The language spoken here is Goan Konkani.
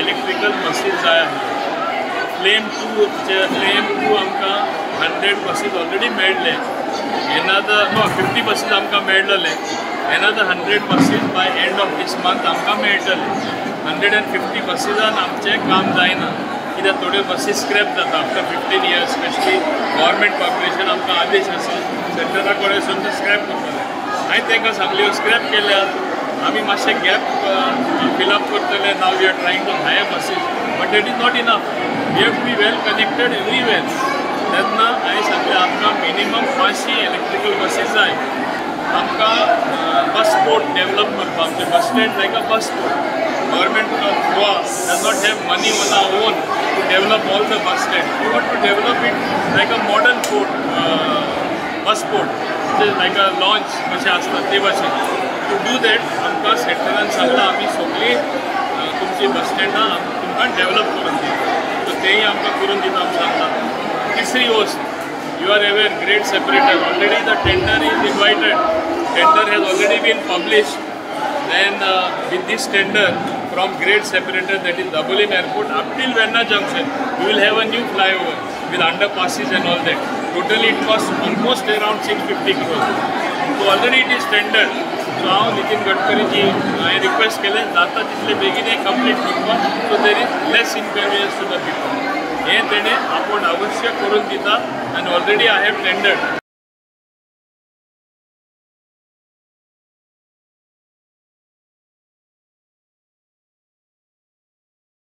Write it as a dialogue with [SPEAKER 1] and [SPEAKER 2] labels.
[SPEAKER 1] इलेक्ट्रिकल बसीस जाय आसल्यो. फ्लेम टू आमकां 100 बसीस ऑलरेडी मेळ्ळे. एनादर नो 50 बसीस आमकां मेळ्ळले. Another 100 buses by end of this month आमकां मेळटले. 150 बसीसान आमचें काम जायना कित्याक थोड्यो बसीस स्क्रॅप जाता after 15 years. Specially government corporation आमकां आदेश आसा सेंटरा कडेन ते स्क्रॅप करतले. हांवें तांकां सांगल्यो स्क्रॅप केल्यार आमी मातशें गॅप फिलअप करतले. Now we are trying to hire buses but that is not enough. We have to be well connected everywhere. तेन्ना हांवें सांगलें आमकां मिनिमम 500 इलेक्ट्रिकल बसीस जाय. आमकां बस पोर्ट डेवलप करपाक आमचें bus stand like a bus port. Government of Goa does not have money on our own to develop all the bus stand. We want to develop it like a modern port, bus port, like a launch कशें आसता ते भाशेन. टू do that आमकां सेंटरान सांगलां आमी सगळीं तुमची बस स्टँडां तुमकां डेवलप करून दिता. सो तेंय आमकां करून दिता आमी सांगलां. तिसरी वस्त, you are aware grade separator already the tender is invited. Tender has already been published. Then with this tender from grade separator, that is Dabolim Airport up till Verna Junction, we will have a new flyover with underpasses and all that. Totally it costs almost around 650 crores. So already it is tendered. So हांव नितीन गडकरी जी हांवें रिक्वेस्ट केलें जाता तितले बेगीन हें कंप्लीट करपाक. So there is less inconvenience to the people. हें तेणें आपूण अवश्य करून दिता आनी ऑलरेडी I have tendered.